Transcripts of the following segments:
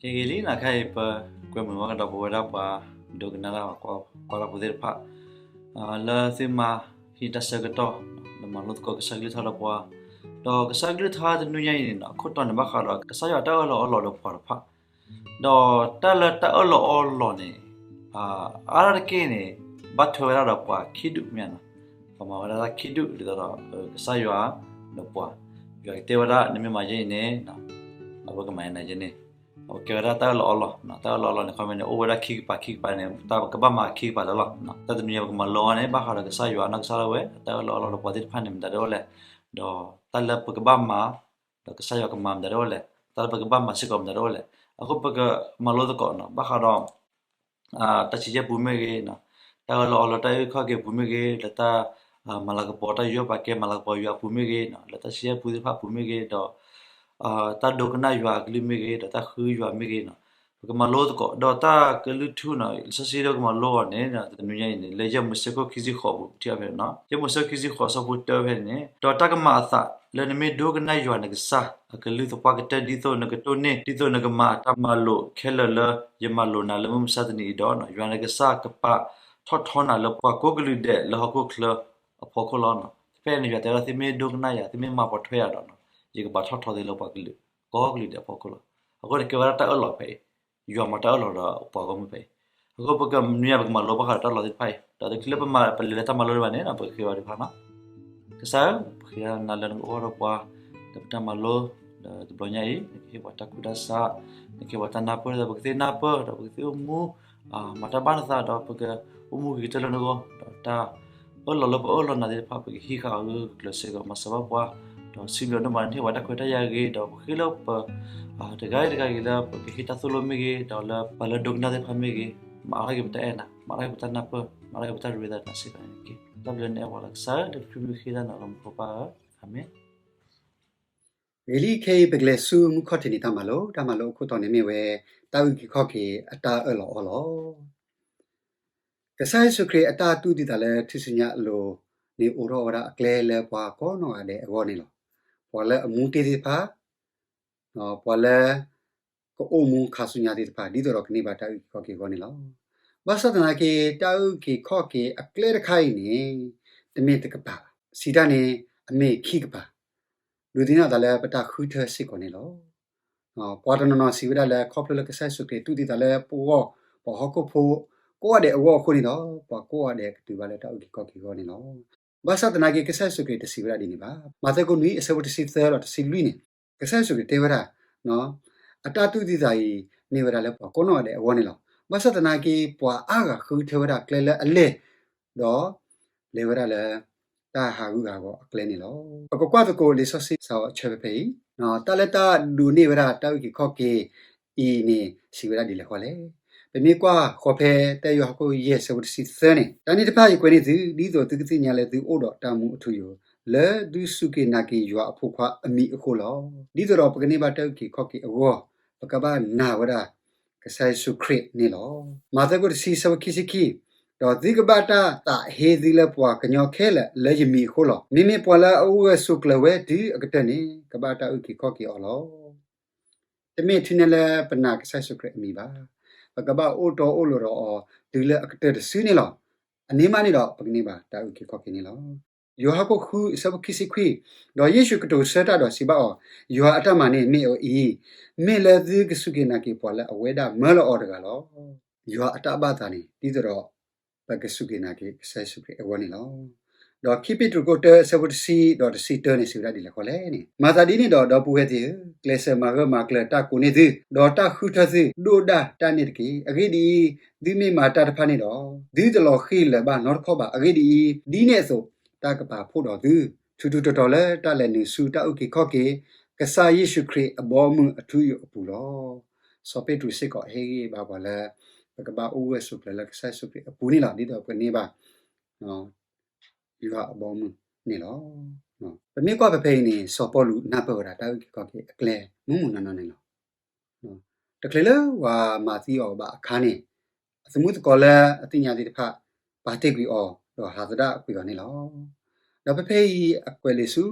ဂ့ၤလံနၤ ခဲအံၤ ပကွဲမုာ်ဘၣ်ကဒီးပဝဲဒၣ်ပှၤဒိကနၣ်တၢ် ကွၢ်တၢ်ဖိသ့ၣ်တဖၣ် လၢသုမၤဟံးတၢ်ဆၢကတီၢ် လၢမၤလိသကိးကစၢ်ကလုၢ်ကထါဒီးပှၤ, ဒီးကစၢ်ကလုၢ်ကထါတနွံညါအံၤန့ၣ် အခိၣ်တီန့ၣ် ဘၣ်ဃးဒီးကစၢ်ယွၤတၢ်အၢၣ်လီၤအီလီၤဒီးပှၤတဖၣ်, ဒီးတၢ်လၢတၢ်အၢၣ်လီၤအီလီၤန့ၣ် အါတက့ၢ်န့ၣ် ဘၣ်ထွဲဝဲဒၣ်ဒီးပှၤခံဒူၣ်မ့ၢ်ဧါနီၤ, ပမၤဝဲဒၣ်တၢ်ခံဒူၣ် ဒ်သိးဒီး ကစၢ်ယွၤဒီးပှၤ, ယွၤကတဲဝဲဒၣ် နမ့ၢ်မၤယဲအံၤန့ၣ် အဝဲကမၤယဲန့ၣ်ယဲန့ၣ်, အဝဲကဲဝဲဒၣ်တၢ်အၢၣ်လီၤအီလီၤ, တၢ်အၢၣ်လီၤအီလီၤန့ၣ် ခီမ့ၢ်န့ၣ် အိၣ်ဝဲဒၣ်ခံကပၤ ခံကပၤန့ၣ် တၢ်ပကဘၣ်မၤခံကပၤလၢလီၤ, တၢ်တနွံညါပကမၤလိအီၤန့ၣ် ဘၣ်ဃးဒီးကစၢ်ယွၤနီၢ်ကစၢ်ဒၣ်ဝဲ အတၢ်အၢၣ်လီၤအီလီၤဒီးပှၤသ့ၣ်တဖၣ်န့ၣ် မတၤဒၣ်လဲၣ်, ဒီးတၢ်လၢပကဘၣ်မၤ ဒီးကစၢ်ယွၤကမၤမတၤဒၣ်လဲၣ်, တၢ်လၢပကဘၣ်မၤစ့ၢ်ကီးမတၤဒၣ်လဲၣ်, အဃိပကမၤလိသကိးနီၤ ဘၣ်ဃးဒီး တၢ်ဆံးယဲၢ်ပူၤမ့ၢ်ဂ့ၤ, တၢ်အၢၣ်လီၤအီလီၤတၢ်အုၣ်ခီၣ်က့ၤအပူၤမ့ၢ်ဂ့ၤ, လၢတၢ်မၤလၤကပီၤတၢ်ယူးယီၣ်ပာ်ကဲ မၤလၤကပီၤယွၤအပူၤမ့ၢ်ဂ့ၤ, လၢတၢ်ဆံးယဲၢ်ပူၤသ့ၣ်တဖၣ်အပူၤမ့ၢ်ဂ့ၤ, ဒီး တၢ်ဒိကနၣ်ယွၤအကလုၢ်မ့ၢ်ဂ့ၤ, ဒီးတၢ်ဃုယွၤမ့ၢ်ဂ့ၤနီၤ, ပကမၤလိသကိး ဒီးတၢ်ကလုၢ်ထူနီၤ လံာ်စီဆှံဒီးကမၤလိအီၤန့ၣ် တနွံညါအံၤန့ၣ် လၢယဲၢ်မိၤၡ့ခိၣ်ခံဆံဃိးပူၤ ထံၣ်အီၤဖဲန့ၣ်နီၤ, ယဲၢ်မိၤၡ့ခိၣ်ခံဆံဃိး ဆၢဖိတၢဖဲန့ၣ်, ဒီးတၢ်ကမၤအသးလၢနမ့ၢ်ဒိကနၣ်ယွၤနကစၢ်အကလုၢ်သပှၢ်ကတၢၢ် ဒ်သိးနကတိၢ်န့ၢ် ဒ်သိးနကမၤအတၢ်မၤလိာ်ခဲလၢာ်လၢယမၤလိာ်နၤလၢမုၢ်မဆါတနံၤအံၤဒီး ယွၤနကစၢ်ကပာ်ထီၣ်ထီနၤလၢပှၤကိးကလုာ်ဒဲးလၢဟီၣ်ခိၣ်ချၢအဖီခိၣ်လီၤ. ဖဲန့ၣ် ယွၤတဲဝဲဒၣ် သုမ့ၢ်ဒိကနၣ်ယၤ သုမ့ၢ်မၤပိာ်ထွဲယၤဒီး ယကပာ်ထီၣ်ထီသုလၢပှၤကလုာ် ကိးကလုာ်ဒဲးအဖီခိၣ်လီၤ. အဃိန့ၣ်ကဲဝဲဒၣ်တၢ်အၢၣ်လီၤဖဲအံၤ, ယွၤမၤတၢ်အၢၣ်လီၤဒီးပှၤဂီၢ်မုၢ်ဖဲအံၤ, အဃိပကနွံညါပကမၤလိဘၣ်ဃးဒီးတၢ်လီၤသ့ၣ်တဖၣ်အံၤ ဒီးတချုးလၢပမၤပလဲၤလၢတၢ်မၤလိတဖၣ်န့ၣ် ပကဃ့ဘါထုကဖၣ်နီၤ. ကစၢ်ဧၢ, ပဃ့နၤလၢနကအိၣ်ဒီးပှၤ လၢပတၢ်မၤလိ ဒီးတဘျီညါအံၤ နကဟ့ၣ်ပှၤတၢ်ကူၣ်တၢ်ဆး, နကဟ့ၣ်ပှၤတၢ်နၢ်ပၢၢ် ဒီးပကသ့နၢ်ပၢၢ် ဒီးပကသ့အိၣ်မူ မၤတၢ်ဘၣ်နသး ဒီးပကအိၣ်မူဂ့ၤကတၢၢ်လၢနဂီၢ်, ဒီးတၢ်အၢၣ်လီၤလၢပအၢၣ်လီၤနၤသ့ၣ်တဖၣ် ပကဟံးဃာ်အဂ့ၢ်ကျၢၤစ့ၢ်ကီး မၤစၢၤဘၣ်ပှၤ, ဒီးစံးဘျုးနဘၣ် နဟ့ၣ်ပှၤတၢ်ခွဲးတၢ်ယာ်ဂ့ၤ ဒီးပဃ့လၢပ တဂၤဂ့ၤတဂၤဂ့ၤလၢပကဟ့ၣ်တၢ်သိၣ်လိမ့ၢ်ဂ့ၤ, ဒီးလၢပှၤလၢဒိကနၣ်သ့ၣ်တဖၣ်မ့ၢ်ဂ့ၤ, မၤအါထီၣ်က့ၤပတၢ်အဲၣ်နၤ, မၤအါထီၣ်က့ၤပတၢ်နၢ်ပၢၢ်, မၤအါထီၣ်က့ၤပတၢ်ရ့သးနၤစ့ၢ်ကီးန့ၣ်တက့ၢ်. တၢ်ဘျုးန့ၣ်အဲၣ်ပှၤလၢကစၢ်ဧၢ လၢခရံာ်မံၤဃ့တၢ်နၤလၢမူခိၣ်ပၢ်ဧၢ, အၤမ့ၣ်. ဂ့ၤလံ ခဲအံၤပကလဲၤဆူမူခီၣ်ထံးန့ၣ်တၢ်မၤလိ, တၢ်မၤလိအခိၣ်တီန့ၣ်မ့ၢ်ဝဲ တၢ်အုၣ်က့ၤခီၣ်က့ၤအတၢ်အၢၣ်လီၤအီလီၤ. ကစၢ်ယ့ၣ်ၡူးခရံာ်အတၢ်တူၢ်သံသးလၢထူၣ်စုညါအလိၤန့ၣ် အိးထီၣ်ဝဲဒၣ်အကျဲလၢပှၤကိးနီၢ်ဂၤဒဲးအဂီၢ်န့ၣ်လီၤ. ပှၤလၢအမူတ့ၢ်သ့ၣ်တဖၣ်, ပှၤလၢ ကအိၣ်မူခါဆူညါသ့ၣ်တဖၣ် ဒ်သိးဒီးကန့ၢ်ဘၣ်တၢ်အုၣ်က့ၤခီၣ်က့ၤအဂီၢ်န့ၣ်လီၤ. ဘၣ်ဆၣ်သနာ်က့ တၢ်အုၣ်က့ၤခီၣ်က့ၤအကျဲတခါအံၤန့ၣ် တမ့ၢ်တကပၤဘၣ်. စံးတၢ်န့ၣ် အမ့ၢ်ခံကပၤ, ဒုးသ့ၣ်နီၣ်သးလၢပတၢ်ဃုထၢစ့ၢ်ကီးန့ၣ်လီၤ. ပှၤတနီၤနီၤစံးဝဲဒၣ်လၢ ခီဖျိလၢကစၢ်ယ့ၣ်ၡူးခရံာ်တူၢ်သံသးလၢပဂီၢ် ပှၤဟီၣ်ခိၣ်ဖိကိးဂၤဒဲးအဂီၢ်အဃိန့ၣ်ဒီး ပှၤကိးဂၤဒဲးကတုၤဘၣ်လၢတၢ်အုၣ်က့ၤခီၣ်က့ၤအဂီၢ်န့ၣ်လီၤ. ဘၣ်ဆၣ်သနာ်က့ ကစၢ်ယ့ၣ်ၡူးခရံာ်တစံးဝဲဒၣ်ဒ်န့ၣ်ဘၣ်. မးသဲခိၣ်နွံ အဆၢဖိတဆံသၢဒီးတဆံလွံၢ်န့ၣ် ကစၢ်ယ့ၣ်ၡူးခရံာ်တဲဝဲဒၣ် အတၢ်တူၢ်သံသးအံၤ မ့ၢ်ဝဲဒၣ်လၢပှၤကိးနီၢ်ဂၤဒဲးအဂီၢ်န့ၣ်လီၤ. ဘၣ်ဆၣ်သနာ်က့ ပှၤအါဂၤဃုထၢဝဲဒၣ်ကျဲလၢအလဲၢ်, ဒီးလဲၤဝဲဒၣ်လၢ တၢ်ဟးဂူာ်ဟးဂီၤအကျဲန့ၣ်လီၤ. ပကကွၢ်သကိးလံာ်စီဆှံစးအီၤအဆၢဖဲဖဲအံၤ, တၢ်လၢတၢ်ဒိးန့ၢ်ဝဲဒၣ်တၢ်အုၣ်က့ၤခီၣ်က့ၤအံၤန့ၣ် စံးဝဲဒၣ်ဒ်လဲၣ်ဃီလဲၣ်. ပမ့ၢ်ကွၢ်ဃီၤဖဲ တၢယိၤဟၣ်ခိၣ်ယဲၢ် ဆၢဖိတဆံသၢန့ၣ်, တၢ်န့ၣ်တဖၣ်ယကွဲးန့ၢ်သု ဒ်သိးသုကသ့ၣ်ညါလၢသုအိၣ်ဒီးတၢ်မူအထူအယိာ် လၢသုစူၢ်က့ၤနာ်က့ၤယွၤအဖိခွါအမံၤအဃိလီၤ. ဒ်သိးဒီးပကန့ၢ်ဘၣ်တၢ်အုၣ်က့ၤခီၣ်က့ၤအဂီၢ် ပကဘၣ်နာ်ဝဲဒၣ် ကစၢ်ယ့ၣ်ၡူးခရံာ်န့ၣ်လီၤ. မးသဲခိၣ်တဆံ ဆၢဖိခံဆံခံ, ဒီးသုကဘၣ်တၢ်သးဟ့သုလၢပှၤကညီခဲလၢာ်လၢယမံၤအဃိလီၤ. မ့မ့ၢ်ပှၤလၢအအိၣ်ဂၢၢ်ဆိးကျၢၤဝဲတုၤအကတၢၢ်န့ၣ် ကဘၣ်တၢ်အုၣ်က့ၤခီၣ်က့ၤအီၤလီၤ. တမ့ၢ်ထဲန့ၣ်လၢပနာ်ကစၢ်ယ့ၣ်ၡူးခရံာ်အမံၤဘၣ်. ပကဘၣ်အိၣ်တီအိၣ်လိၤဒီးအီၤတုၤလၢအကတၢၢ်တစုန့ၣ်လီၤ. အန့ၣ်မးန့ၣ်ဒီး ပကန့ၢ်ဘၣ်တၢ်အုၣ်က့ၤခီၣ်က့ၤန့ၣ်လီၤ. ယိၤဟၣ်ခိၣ်ဃု အဆၢဖိခံဆံခွံ, ဒီးယ့ၣ်ၡူးကတိၤဆၢတၢ်ဒီးစံးဘၣ်အီၤ, ယွၤအတၢ်မၤန့ၣ်မ့ၢ်အအံၤ, မ့ၢ်လၢသုကစူၢ်က့ၤနာ်က့ၤပှၤလၢအဝဲဒၣ်မၢလီၤအီၤတဂၤလီၤ. ယွၤအတၢ်ဘၣ်သးန့ၣ် ဒ်သိးဒီး ပကစူၢ်က့ၤနာ်က့ၤကစၢ်ယ့ၣ်ၡူးခရံာ်အဂီၢ်န့ၣ်လီၤ. ဒီးခံပ့းတရူးခိၣ်တၢ အဆၢဖိတဆံဒီးတဆံတၢန့ၣ် စံးဝဲဒၣ်ဒ်လဲၣ်ဃီလဲၣ်န့ၣ်, မၤသးဒ်န့ၣ်ဒီး ဒီပုၢ်ဝဲၢ်သ့ၣ်ဧၢ, ကျဲးစၢးမၤဂၢၢ်မၤကျၢၤတၢ်ကိးန့ၢ်သု, ဒီးတၢ်ဃုထၢသု ဒိၣ်ဒၣ်တၢ်န့ၣ်တက့ၢ်. အဂ့ၢ်ဒ်အံၤ, သုမ့ၢ်မၤတၢ်တဖၣ်န့ၣ်ဒီး သုတလီၤဃံၤလၢၤဘၣ်နီတခီၣ်ဘၣ်. အဂ့ၢ်ဒ်အံၤ, ဒ်န့ၣ်အသိး တၢ်ကပာ်ဖှိၣ်ဒီးသု ထူးထူးတီၤတီၤလၢတၢ်လဲၤနုာ်ဆူတၢ်အုၣ်က့ၤခီၣ်က့ၤ ကစၢ်ယ့ၣ်ၡူးခရံာ်အဘီအမုၢ်အထူအယိာ်အပူၤလီၤ. စီၤပ့းတရူးစ့ၢ်ကီးဟ့ၣ်ဂံၢ်ဘါပှၤလၢ ပကဘၣ်အိၣ်ဂၢၢ်ဆိးကျၢၤလၢကစၢ်ယ့ၣ်ၡူးခရံာ်အပူၤန့ၣ်လီၤ. ဒ်သိးပကန့ၢ်ဘၣ် ယွၤအဘီအမုၢ်န့ၣ်လီၤ. ပမ့ၢ်ကွၢ်ဖဲဖဲအံၤန့ၣ် စီၤပီလူးနၢ်ပၢၢ်ဝဲဒၣ်တၢ်အုၣ်က့ၤခီၣ်က့ၤအကျဲ မုၢ်မုၢ်နီၢ်နီၢ်န့ၣ်လီၤ. တချုးလၢပှၤမၤသံအီၤဘၣ်အခါန့ၣ် အသမူသကိးလၢအသ့ၣ်ညါသ့ၣ်တဖၣ် ပာ်တ့ၢ်ကွံာ်အီၤ ဒီးဟးသဒၣ်ကွံာ်အီၤန့ၣ်လီၤ. ဒီးဖဲဖဲအံၤအကွဲးလံာ်ဆူ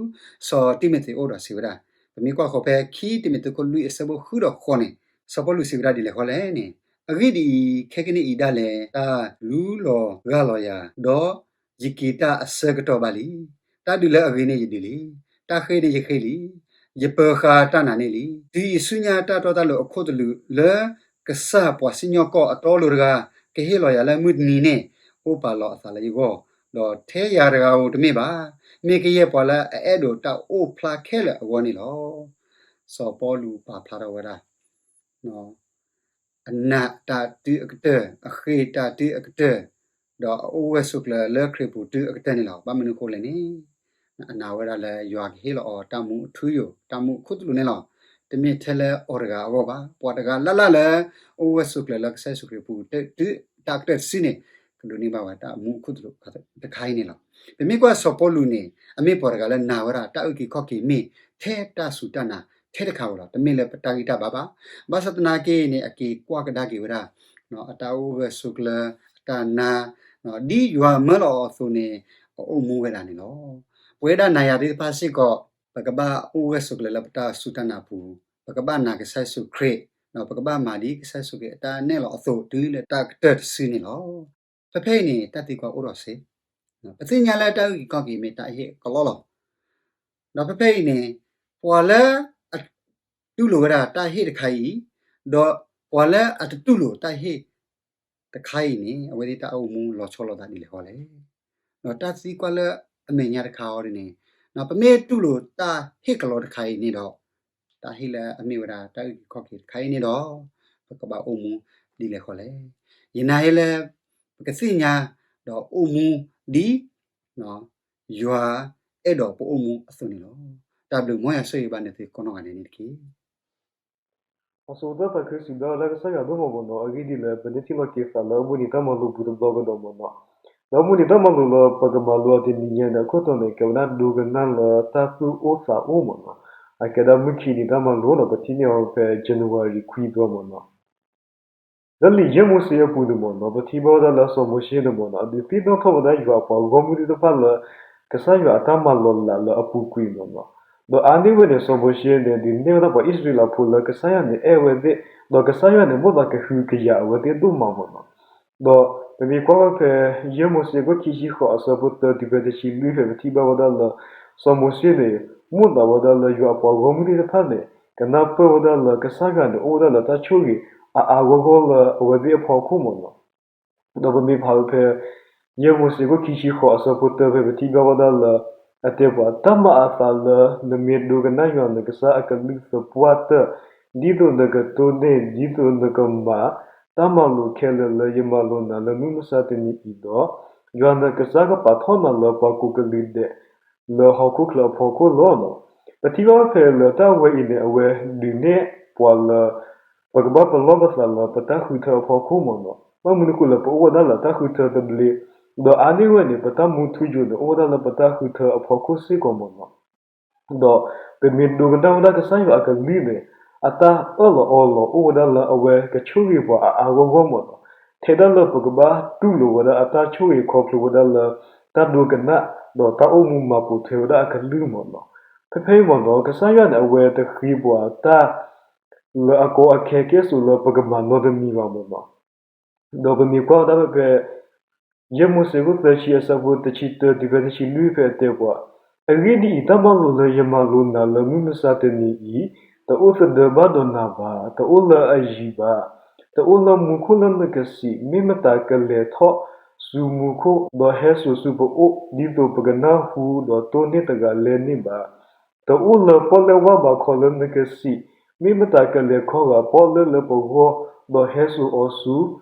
စီၤတံၤမသ့းအအိၣ်ဒီးစံးဝဲဒၣ်, ပမ့ၢ်ကွၢ်ဃီၤဖဲခံတံၤမသ့းခိၣ်လွံၢ်အဆၢဖိဃုဒီးဃိးန့ၣ် စီၤပီလူးစံးဝဲဒၣ်ဒ်လဲၣ်ဃီလဲၣ်န့ၣ်, အဂ့ၢ်ဒ်အံၤ, ခဲကနံၣ်အံၤဒၣ်လဲာ် တၢ်လူလီၤဂၢ်လီၤယၤ, ဒီးယက့ၤတၢ်အဆၢကတီၢ်ဘၣ်လံ. တၢ်ဒုးလၢအဂ့ၤန့ၣ်ယဒုးလံ, တၢ်ဃ့န့ၣ်ယဃ့လံ, ယပၢၤဃာ်တၢ်နာ်န့ၣ်လံ. တုၤအံၤဆူညါတၢ်တီတၢ်လိၤအခိၣ်သလုးလၢ ကစၢ်ပှၤစံၣ်ညီၣ်ကွီၢ်အတီအလိၤတဂၤ ကဟ့ၣ်လီၤယၤလၢမုၢ်တနံၤန့ၣ် အိၣ်ပာ်လီၤအသးလၢယဂီၢ်, ဒီးထဲယၤတဂၤဧိၤတမ့ၢ်ဘၣ်, မ့ၢ်ကယဲၢ်ပှၤလၢအအဲၣ်ဒိးတၢ်အိၣ်ဖျါခဲလၢာ်အဂီၢ်န့ၣ်လီၤ. စီၤပီလူးပာ်ဖျါထီၣ်ဝဲဒၣ် အနာ်တၢ်တုၤအကတၢၢ်, အဃ့တၢ်တုၤအကတၢၢ်, ဒီးအအိၣ်ဂၢၢ်ဆိးကျၢၤလၢခရံာ်ပူၤတုၤအကတၢၢ်န့ၣ်လီၤ. ဘၣ်မနုၤအဃိလဲၣ်န့ၣ်, အနာ်ဝဲဒၣ်လၢယွၤကဟ့ၣ်လီၤအီၤတၢ်မူအထူအယိာ်, တၢ်မူအခိၣ်သလုးန့ၣ်လီၤ. တမ့ၢ်ထဲလၢအီၤတဂၤအဂီၢ်ဘၣ်, ပှၤတဂၤလၢ်လၢ်လၢ အိၣ်ဂၢၢ်ဆိးကျၢၤလၢကစၢ်ယ့ၣ်ၡူးခရံာ်ပူၤ တုၤတၢ်ကတၢၢ်တစုန့ၣ် ကဒိးန့ၢ်ဘၣ်ဝဲတၢ်မူအခိၣ်သလုးတခါအံၤန့ၣ်လီၤ. ပမ့ၢ်ကွၢ်စီၤပီလူးန့ၣ် အမ့ၢ်ပှၤတဂၤလၢနာ်ဝဲဒၣ်တၢ်အုၣ်က့ၤခီၣ်က့ၤမ့ၢ်ထဲတၢ်စူၢ်တၢ်နာ်ထဲတခါဧိၤလီၤ. တမ့ၢ်လၢပတၢ်ဂံၢ်တၢ်ဘါဘၣ်. ဘၣ်ဆၣ်သနာ်က့န့ၣ် အက့ၤကွၢ်ကဒါက့ၤဝဲဒၣ် အတၢ်အိၣ်ဂၢၢ်ဆိးကျၢၤ, အတၢ်နာ်, ဒ်ယွၤမၢလီၤအီၤအသိးန့ၣ် အအိၣ်မူဝဲဒၣ်န့ၣ်လီၤ. ပဝဲဒၣ်နၤယၤသ့ၣ်တဖၣ်စ့ၢ်ကီး ပကဘၣ်အိၣ်ဂၢၢ်ဆိးကျၢၤလၢပတၢ်စူၢ်တၢ်နာ်ပူၤ, ပကဘၣ်နာ်ကစၢ်ယ့ၣ်ၡူးခရံာ်, ပကဘၣ်မၤဒ်ကစၢ်ယ့ၣ်ၡူးခရံာ်အတၢ်နဲၣ်လီၤအသိးတုၤလၢတၢ်ကတၢၢ်တစုန့ၣ်လီၤ. ဖဲဖဲအံၤန့ၣ် တၢ်သံကွၢ်အိၣ်ဒီးစ့ၢ်, ပသ့ၣ်ညါလၢတၢ်အုၣ်က့ၤခီၣ်က့ၤမ့ၢ်တၢ်အဟ့ၣ်အကလီလီၤ. ဒီးဖဲဖဲအံၤန့ၣ် ပှၤလၢအတူၢ်လိာ်ဝဲဒၣ်တၢ်ဟ့ၣ်တခါအံၤ, ဒီးပှၤလၢအတတူၢ်လိာ်တၢ်ဟ့ၣ်တခါအံၤန့ၣ် အဝဲသ့ၣ်တၢ်အိၣ်မူလီၤဆီလိာ်သးဒ်လဲၣ်ဃီလဲၣ်. ဒီးတၢ်သံကွၢ်လၢအမဲာ်ညါတခါအံၤန့ၣ်, ပမ့ၢ်တူၢ်လိာ်တၢ်ဟ့ၣ်ကလီတခါအံၤန့ၣ်ဒီး တၢ်ဟ့ၣ်လၢအမ့ၢ်ဝဲဒၣ်တၢ်အုၣ်က့ၤခီၣ်က့ၤတခါအံၤန့ၣ်ဒီး ပကဘၣ်အိၣ်မူဒ်လဲၣ်ဃီလဲၣ်. ယနာ်ဟ့လၢ ပကသ့ၣ်ညါ ဒီးအိၣ်မူဒ် ယွၤအဲၣ်ဒိးပအိၣ်မူအသိးန့ၣ်လီၤ. တၢ်ဘျုးမ်ယွၤဆိၣ်ဂ့ၤဘၣ်နသုကိးနီၢ်ဂၤဒဲးန့ၣ်တက့ၢ်. အဆိကတၢၢ်သးခုစံးဘျုးလၢကစၢ်ယွၤဒိၣ်မးမ့ၢ်နီၢ်, အဂ့ၢ်ဒ်လဲၣ် ပန့ၢ်ထံၣ်လိာ်က့ၤသးလၢအဘူၣ်နံၤတၢ်မၤလိာ်ပူၤတဘျီကဒီးမ့ၢ်နီၢ်, ဒီးအဘူၣ်နံၤတၢ်မၤလိာ်လၢပကမၤလိအီၤတနံၤညါန့ၣ် အခိၣ်တီန့ၣ် ကဲဝဲဒၣ်ဒိကနၣ်လၢတၢ်သူၣ်အိၣ်သးအိၣ်မ့ၢ်နီၢ်, အကဲဒၣ်မုၢ်ခံနံၤတၢ်မၤလိာ်ဒီး ပထံၣ်န့ၢ်အီၤဖဲ January ခွံသီမ့ၢ်နီၢ်. လၢလံာ်ယဲၢ်မိၤၡ့အပူၤန့ၣ်မ့ၢ်နီၢ်, ပထံၣ်ဘၣ်ဝဲဒၣ်လၢစီၤမိၤၡ့န့ၣ်မ့ၢ်နီၢ် ဒုးသ့ၣ်နီၣ်ထီၣ်ဝဲဒၣ်ယွၤအပှၤဂီၢ်မုၢ်သ့ၣ်တဖၣ်လၢ ကစၢ်ယွၤအတၢ်မၤလီၤလးလၢအပူၤကွံာ်မ့ၢ်နီၢ်, ဒီးအါန့ၢ်ဝဲန့ၣ် စီၤမိၤၡ့န့ၣ် ဒုးနဲၣ်ဝဲဒၣ်ပှၤအံၣ်စရ့လးဖိလၢ ကစၢ်ယွၤန့ၣ်အဲၣ်ဝဲသ့ၣ်, ဒီးကစၢ်ယွၤန့ၣ် မိၣ်သးကဟုကယာ်အဝဲသ့ၣ်ဒိၣ်မးမ့ၢ်နီၢ်. ဒီးပမ့ၢ်ကွၢ်ဝဲဖဲ ယဲၢ်မိၤၡ့အခိၣ်ခံဆံဃိးအဆၢဖိတၢတုၤဖဲတဆံလွံၢ်ဖဲ ပထံၣ်ဘၣ်ဝဲဒၣ်လၢ စီၤမိၤၡ့န့ၣ် မိၣ်သးဝဲဒၣ်လၢယွၤအပှၤဂီၢ်မုၢ်သ့ၣ်တဖၣ်န့ၣ် ကနၢ်ပၢၢ်ဝဲဒၣ်လၢကစၢ်ယွၤန့ၣ် အိၣ်ဝဲဒၣ်လၢတၢ်ဆိၣ်ဂ့ၤအါအါဂီၢ်ဂီၢ်လၢအဝဲသ့ၣ်အဖီခိၣ်မ့ၢ်နီၢ်. ဒီးပမ့ၢ်ဖးဝဲဖဲ ယဲၢ်မိၤၡ့အခိၣ်ခံဆံဃိးအဆၢဖိတၢဖဲ ပထံၣ်ဘၣ်ဝဲဒၣ်လၢ အတဲပှၤ တၢ်မၤအသးလၢနမ့ၢ်ဒိကနၣ်ယွၤနကစၢ်အကလုၢ်သပှၢ်တၢၢ်, ဒ်သိးနကတိၢ်န့ၢ် ဒ်သိးနကမၤ တၢ်မၤလိာ်ခဲလၢာ်လၢယမၤလိာ်နၤလၢမုၢ်မဆါတနံၤအံၤဒီး, ယွၤနကစၢ်ကပာ်ထီၣ်နၤလၢပှၤကိးကလုာ်ဒဲး လၢဟီၣ်ခိၣ်ချၢအဖီခိၣ်လီၤ. ပထံၣ်ဘၣ်ဖဲလၢတၢ်ဝဲအံၤန့ၣ် အဝဲဒုးနဲၣ်ပှၤလၢ ပကဘၣ်ပလီၢ်ပသးလၢပတၢ်ဃုထၢအဖီခိၣ်မ့ၢ်နီၢ်. ဘၣ်မနုၤအဃိလၢ ပအိၣ်ဝဲဒၣ်လၢတၢ်ဃုထၢတဘျ့, ဒီးအါန့ၢ်ဝဲန့ၣ် ပတၢ်မူထူယိာ်န့ၣ် အိၣ်ဝဲဒၣ်လၢပတၢ်ဃုထၢအဖီခိၣ်စ့ၢ်ကီးမ့ၢ်နီၢ်. ဒီးပမ့ၢ်ဒိကနၣ်ဝဲဒၣ်ကစၢ်ယွၤအကလုၢ်န့ၣ် အတၢ်အၢၣ်လီၤအီလီၤအိၣ်ဝဲဒၣ်လၢအဝဲကဆိၣ်ဂ့ၤပှၤအါအါဂီၢ်ဂီၢ်မ့ၢ်နီၢ်. ထဲဒၣ်လၢပကဘၣ်တူၢ်လိာ်ဝဲဒၣ်အတၢ်ဆိၣ်ဂ့ၤခီဖျိဝဲဒၣ်လၢ တၢ်ဒိကနၣ် ဒီးတၢ်အိၣ်မူမၤပိာ်ထွဲဝဲဒၣ်အကလုၢ်မ့ၢ်နီၢ်. ဖဲဖဲအံၤမ့ၢ်နီၢ် ကစၢ်ယွၤန့ၣ် အဝဲတဃ့ပှၤတၢ် လၢအကီအခဲကဲစိၤလၢပကမၤနီတမံၤဘၣ်မ့ၢ်နီၢ်. ဒီးပမ့ၢ်ကွၢ်ဝဲဒၣ်ဖဲ ယဲၢ်မိၤၡ့အခိၣ်သၢဆံအဆၢဖိတဆံတၢတုၤဖဲတဆံလွံၢ်ဖဲအတဲပှၤ, အဂ့ၢ်ဒ်အံၤ, တၢ်မၤလိာ်လၢယမၤလိာ်နၤလၢမုၢ်မဆါတနံၤအံၤ, တအိၣ်သဒၢဘၣ်ဒီးနၤဘၣ်, တအိၣ်လၢအယံၤဘၣ်, တအိၣ်လၢမူခိၣ်လၢနကစံး, မ့ၢ်မတၤကလဲၤထီၣ်ဆူမူခိၣ်, ဒီးဟဲစိာ်ဆူပအိၣ်, ဒ်သိးပကနၢ်ဟူဒီးတိၢ်န့ၢ်တဂၤလဲၣ်န့ၣ်ဘၣ်. တအိၣ်လၢပီၣ်လဲၣ်ဝၣ်ဘးခီလၢနကစံး, မ့ၢ်မတၤကလဲၤခီဂာ်ပီၣ်လဲၣ်လၢပဂီၢ်, ဒီးဟဲစိာ်အီၤဆူ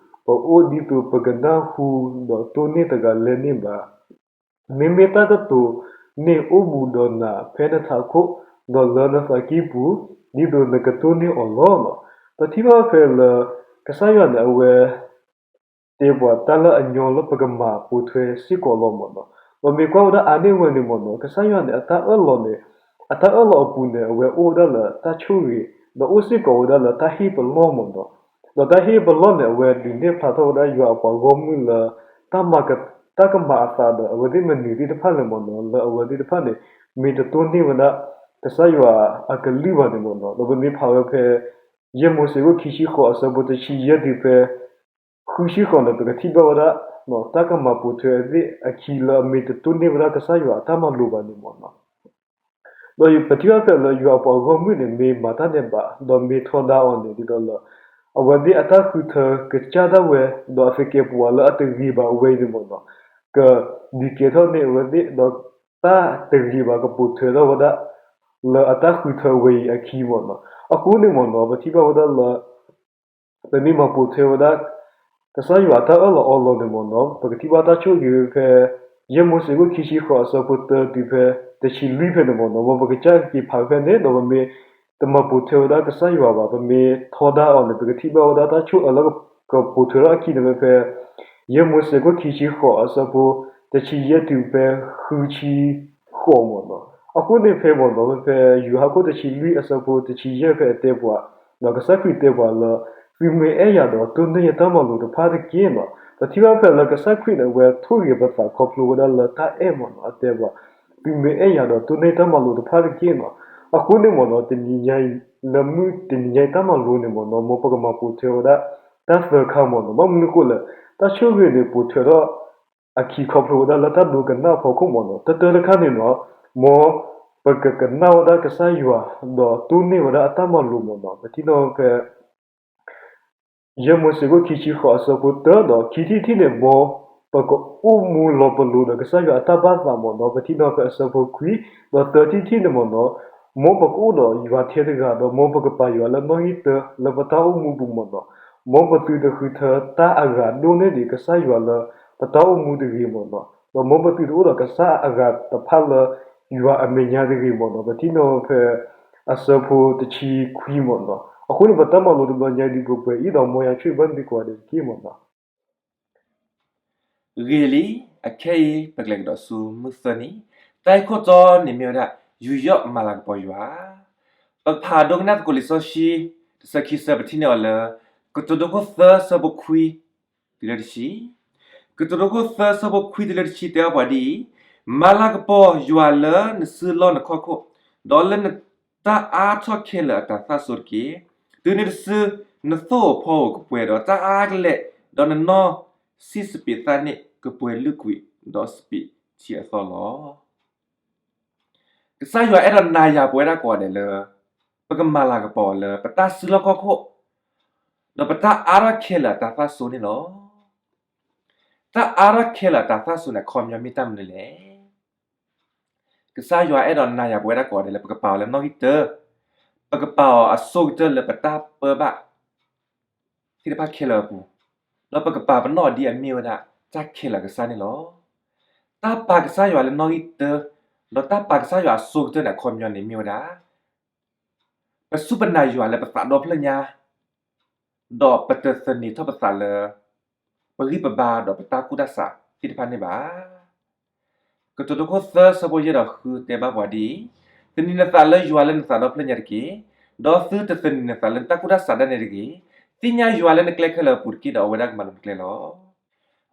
ပအိၣ်, ဒ်သိးပကနၢ်ဟူဒီးတိၢ်န့ၢ်တဂၤလဲၣ်န့ၣ်ဘၣ်. မ့မ့ၢ်တၢ်ကတိၤန့ၣ်အိၣ်ဘူးဒီးနၤဖဲနထးခိၣ်, ဒီးလၢနသးကံၢ်ပူၤ, ဒ်သိးနကတိၢ်န့ၢ်အီၤလီၤ. ပထံၣ်ဘၣ်ဖဲလၢ ကစၢ်ယွၤန့ၣ် အဝဲ တဲပှၤတၢ်လၢအညီလၢပကမၤပိာ်ထွဲစ့ၢ်ကီးလီၤမ့ၢ်နီၢ်. ပမ့ၢ်ကွၢ်ဝဲဒၣ်အါန့ၢ်ဝဲန့ၣ်မ့ၢ်နီၢ်, ကစၢ်ယွၤန့ၣ် အတၢ်အၢၣ်လီၤန့ၣ်, အတၢ်အၢၣ်လီၤအပူၤန့ၣ် အဝဲအိၣ်ဝဲဒၣ်လၢတၢ်ဆိၣ်ဂ့ၤ, ဒီးအိၣ်စ့ၢ်ကီးဝဲဒၣ်လၢတၢ်ဟ့ၣ်ပလီၢ်မ့ၢ်နီၢ်. ဒီးတၢ်ဟ့ၣ်ပလီၢ်န့ၣ် အဝဲဒုးနဲၣ်ဖျါထီၣ်ဝဲဒၣ်ယွၤအပှၤဂီၢ်မုၢ်လၢ တၢ်မၤက, တၢ်ကမၤအသးဒီးအဝဲသ့ၣ်မနုၤသ့ၣ်တဖၣ်လဲၣ်မ့ၢ်နီၢ်, လၢအဝဲသ့ၣ်တဖၣ်န့ၣ် မ့ၢ်တတိၢ်န့ၢ်ဝဲဒၣ် ကစၢ်ယွၤအကလုၢ်ဘၣ်န့ၣ်မ့ၢ်နီၢ်. ဒီးပမ့ၢ်ဖးဝဲဖဲ ယဲၢ်မိၤၡ့ခိၣ်ခံဆံဃိးအဆၢဖိတဆံယဲၢ်တုၤဖဲ ဃုဆံဃိးန့ၣ် ပကထံၣ်ဘၣ်ဝဲဒၣ် တၢ်ကမၤပိာ်ထွဲအဝဲသ့ၣ်အခံလၢအမ့ၢ်တတိၢ်န့ၢ်ဝဲဒၣ်ကစၢ်ယွၤအတၢ်မၤလိာ်ဘၣ်န့ၣ်မ့ၢ်နီၤ. ဒီးပထံၣ်ဘၣ်ဖဲလၢယွၤအပှၤဂီၢ်မုၢ်န့ၣ် မ့ၢ်မၤတၢ်ဒဲးဘး ဒီးမ့ၢ်ထီဒါအီၤန့ၣ် ဒ်သိးလၢ အဝဲသ့ၣ်အတၢ်ဃုထၢကစၢ်ဒၣ်ဝဲ ဒီးအသဂ့ၤဘၣ်ဝဲအံၤန့ၣ်မ့ၢ်နီၤ ကဒုးကဲထီၣ်န့ၢ်အဝဲသ့ၣ် ဒီးတၢ်တဂ့ၤဘၣ်ကပိာ်ထွဲထီၣ်ဝဲဒၣ် လၢအတၢ်ဃုထၢဝဲအံၤအခံမ့ၢ်နီၤ. အဃိန့ၣ်မ့ၢ်နီၤ ပထံၣ်ဘၣ်ဝဲဒၣ်လၢ ပမ့ၢ်မၤပိာ်ထွဲဝဲဒၣ် ကစၢ်ယွၤအတၢ်အၢၣ်လီၤအီလီၤန့ၣ်မ့ၢ်နီၤ ပကထံၣ်ဘၣ်တၢ်ဆိၣ်ဂ့ၤဖဲ ယဲၢ်မိၤၡ့ခိၣ်ခံဆံဃိးအဆၢဖိတၢတုၤဖဲ တဆံလွံၢ်ဖဲန့ၣ်မ့ၢ်နီၤ မ်ပကစၢ်က့ၤဖးဖဲန့ၣ် ဒီးပမ့ၢ်တမၤပိာ်ထွဲဝဲဒၣ်ကစၢ်ယွၤဘၣ် ပမ့ၢ်ထီဒါအီၤန့ၣ် ပကထံၣ်ဘၣ်ဝဲဒၣ်တၢ်ဆိၣ်အၢလၢကပိာ်ထွဲထီၣ်အခံန့ၣ်ဖဲ ယဲၢ်မိၤၡ့ခိၣ်ခံဆံဃိးအဆၢဖိ တဆံယဲၢ်တုၤဖဲ ဃုဆံဃိးမ့ၢ်နီၤ. အဃိန့ၣ်ဖဲမ့ၢ်နီၤ ဖဲယိၤဟၣ်ခိၣ်တဆံလွံၢ်အဆၢဖိတဆံယဲၢ်ဖဲအတဲပှၤ ဒီးကစၢ်ခရံာ်တဲပှၤလၢ သုမ့ၢ်အဲၣ်ယၤဒီးတိၢ်န့ၢ်ယတၢ်မၤလိာ်တဖၣ်တက့ၢ်နီၤ. ပထံၣ်ဘၣ်ဖဲလၢကစၢ်ခရံာ်န့ၣ် အဝဲထိၣ်ဂဲၤပသးခီဖျိဝဲဒၣ်လၢတၢ်အဲၣ်မ့ၢ်နီၤ အတဲပှၤ သုမ့ၢ်အဲၣ်ယၤဒီးတိၢ်န့ၢ်တၢ်မၤလိာ်တဖၣ်တက့ၢ်နီၤ. အဃိန့ၣ်မ့ၢ်နီၤ တနံၤညါအံၤ လၢမုၢ်တနံၤညါအံၤတၢ်မၤလိန့ၣ်မ့ၢ်နီၤ မ်ပကမၤပိာ်ထွဲဝဲဒၣ် တၢ်သၢခါမ့ၢ်နီၤ ဘၣ်မနုၤဃိလဲၣ် တၢ်ဆိၣ်ဂ့ၤန့ၣ်ပိာ်ထွဲထီၣ် အခံခီဖျိဝဲဒၣ်လၢတၢ်ဒိကနၣ်အဖီခိၣ်မ့ၢ်နီၤ တၢတၢတခါန့ၣ်နီၤ မ်ပကကနၣ်ဝဲဒၣ်ကစၢ်ယွၤ ဒီးတိၢ်န့ၢ်ဝဲဒၣ်အတၢ်မၤလိမ့ၢ်နီၤ ပထံၣ်နီၤဖဲ ယဲၢ်မိၤၡ့ခိၣ်ခံဆံဃိးအဆၢဖိတၢဒီးခံထံၣ်တထံၣ်န့ၣ် မ်ပကအိၣ်မူလီၤပလိာ်ဒီးကစၢ်ယွၤအတၢ်ဘၣ်သးမ့ၢ်နီၤ ပထံၣ်နီၤဖဲအဆၢဖိခွံ ဒီးသၢထံၣ်တထံၣ်န့ၣ်မ့ၢ်နီၤ မ်ပကအိၣ်ဒီးယွၤထဲတဂၤ ဒီးမ်ပကပာ်ယွၤလၢနီၣ်ဂံၢ်တၢလၢပတၢ်အိၣ်မူပူၤမ့ၢ်နီၤ မ်ပသုတဃုထၢတၢ်အဂၤဒိၣ်န့ၢ်ဒံးကစၢ်ယွၤလၢပတၢ်အိၣ်မူတဂ့ၤမ့ၢ်နီၤ ဒီးမ်ပသုတအိၣ်ဒီးကစၢ်အဂၤတဖၣ်လၢယွၤအမဲာ်ညါတဂ့ၤမ့ၢ်နီၤ ပထံၣ်နီၤဖဲအဆၢဖိတဆံခွံမ့ၢ်နီၤ အဃိန့ၣ် ပတၢ်မၤလိတဘျီညါဒ်ပှဲၤပှဲၤအံၤဒီးမ်ယွၤဆိၣ်ဂ့ၤဘၣ်သုကိးဂၤဒဲးတက့ၢ်မ့ၢ်နီၤ ဂ့ၤလံ, အခဲအံၤ ပကလဲၤကဒီးဆူမုၢ်သၢနံၤ, တၢ်ဂ့ၢ်ခိၣ်တီန့ၣ်မ့ၢ်ဝဲဒၣ် ယူးယီၣ်မၤလၤကပီၤယွၤ, ပကဖးဒိကနၣ်သကိးလံာ်စီဆှံ တဆၢခံဆၢ ပထံၣ်န့ၢ်အီၤလၢ ကတိၤဒိခိၣ်သၢဆၢဖိခွံ တုၤလၢတဆံ, ကတိၤဒိခိၣ်သၢဆၢဖိခွံတုၤလၢတဆံ တဲဘၣ်ပှၤဒ်အံၤ, မၤလၤကပီၤယွၤလၢနစုလီၢ်နခီၣ်ခိၣ်, ဒီးလၢနတၢ်အါထီၣ်ခဲလၢာ်အတၤသၣ်စိၤတက့ၢ်. တုၤနုၤတစု နသိၣ်ဧိၤဖီဧိၤကပှဲၤဒီးတၢ်အါကလဲာ်, ဒီးနနီၢ်ဆံၣ်စပံးသၣ်န့ၣ်ကပှဲၤလုၢ်ကွံာ်ဒီးစပံးထံအသီလီၤ. ကစၢ်ယွၤအဲၣ်ဒိးနၤယၤပဝဲဒၣ်ကိးဂၤဒဲးလၢ ပကမၤလၤကပီၤလၢပတၢ်စုလီၢ်ခီၣ်ခိၣ်, ဒီးပတၢ်အါထီၣ်ခဲလၢာ်အတၤသၣ်စိၤန့ၣ်လီၤ. တၢ်အါထီၣ်ခဲလၢာ်အတၤသၣ်စိၤန့ၣ် အခီပညီမ့ၢ်တၢ်မနုၤလဲၣ်. ကစၢ်ယွၤအဲၣ်ဒိးနၤယၤပဝဲဒၣ်ကိးဂၤဒဲးလၢ ပကပာ်အီၤလၢနီၣ်ဂံၢ်တၢ, ပကပာ်အီၤအစိကတၢၢ်လၢပတၢ်ပၢဘၣ်သ့ၣ်တဖၣ်ခဲလၢာ်အပူၤ, ဒီးပကပာ်ပနီၣ်အီၤဒ်အမ့ၢ်ဝဲဒၣ် တၢ်ခဲလၢာ်အကစၢ်န့ၣ်လီၤ. တၢ်ပာ်ကစၢ်ယွၤလၢနီၣ်ဂံၢ်တၢ, ဒီးတၢ်ပာ်ကစၢ်ယွၤအစိကတၢၢ်န့ၣ် အခီပညီန့ၣ်မ့ၢ်ဝဲဒၣ် ပစူၢ်ပနာ်ယွၤလၢပသးဒီဖျၢၣ်ညါ, ဒီးပတသန့ၤထီၣ်ပသးလၢ ပဂံၢ်ပဘါဒီးပတၢ်ကူၣ်တၢ်ဆးသ့ၣ်တဖၣ်န့ၣ်ဘၣ်. ကတိၤဒိခိၣ်သၢဆၢဖိယဲၢ်ဒီးဃုတဲဘၣ်ပှၤဒ်အံၤ, သန့ၤနသးလၢယွၤလၢနသးဒီဖျၢၣ်ညါတက့ၢ်, ဒီးသုတသန့ၤနသးလၢနတၢ်ကူၣ်တၢ်ဆးဒၣ်နဲန့ၣ်တဂ့ၤ. သ့ၣ်ညါယွၤလၢနကျဲခဲလၢာ်အပူၤတက့ၢ်ဒီးအဝဲဒၣ်ကမၤလိၤနကျဲလီၤ.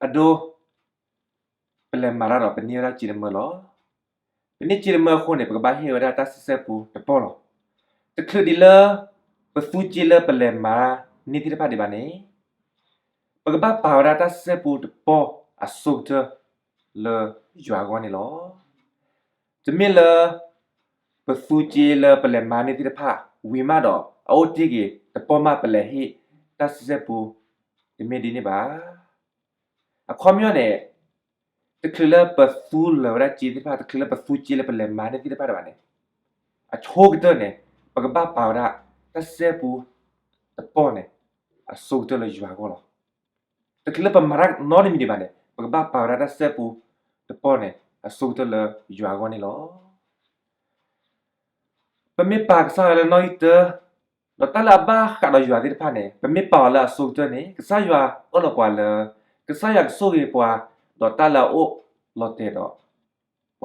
အဒိ ပလဲၤမၤတၢ်ဒီးပန့ၢ်ဝဲဒၣ်စ့တမၢလီၤ. ပန့ၢ်စ့တမၢအဃိန့ၣ် ပကဘၣ်ဟ့ၣ်ဝဲဒၣ်တၢ်ဆံဆဲပူတပီၢ်လီၤ. တချုးဒံးလၢ ပသူစ့လၢပလဲၤမၤန့ၢ်သ့ၣ်တဖၣ်ဒံးဘၣ်န့ၣ် ပကဘၣ်ပာ်ဝဲဒၣ်တၢ်ဆံဆဲပူတပီၢ်အစိကတၢၢ်လၢယွၤအဂီၢ်န့ၣ်လီၤ. တမ့ၢ်လၢ ပသူစ့လၢပလဲၤမၤန့ၢ်သ့ၣ်တဖၣ်ဝံၤမးဒီး အအိၣ်တ့ၢ်က့ၤတပီၢ်မးပလဲၤဟ့ၣ်တၢ်ဆံဆဲပူ တမ့ၢ်ဒ်န့ၣ်ဘၣ်. အခီပညီန့ၣ် တချုးလၢပသူလၢာ်ဝဲဒၣ်စ့သ့ၣ်တဖၣ် တချုးလၢပသူစ့လၢပလဲၤမၤန့ၢ်သ့ၣ်တဖၣ်ဒံးဘၣ်န့ၣ် အဆိကတၢၢ်န့ၣ် ပကဘၣ်ပာ်ဝဲဒၣ်တၢ်ဆံဆဲပူတပီၢ်န့ၣ် အစိကတၢၢ်လၢယွၤအဂီၢ်လီၤ. တချုးလၢပမၤတၢ်နီတမံၤဒံးဘၣ်န့ၣ် ပကဘၣ်ပာ်ဝဲဒၣ်တၢ်ဆံဆဲပူတပီၢ်န့ၣ် အစိကတၢၢ်လၢယွၤအဂီၢ်န့ၣ်လီၤ. ပမ့ၢ်ပာ်ကစၢ်ယွၤလၢနီၣ်ဂံၢ်တၢ, ဒီးတၢ်လၢအဘၣ်ဃးဒီးယွၤသ့ၣ်တဖၣ်န့ၣ် ပမ့ၢ်ပာ်အီၤလၢအစိကတၢၢ်န့ၣ် ကစၢ်ယွၤအၢၣ်လီၤပှၤလၢ ကစၢ်ယွၤကဆိၣ်ဂ့ၤပှၤ ဒီးတၢ်လၢအအိၣ်လီၤတဲာ်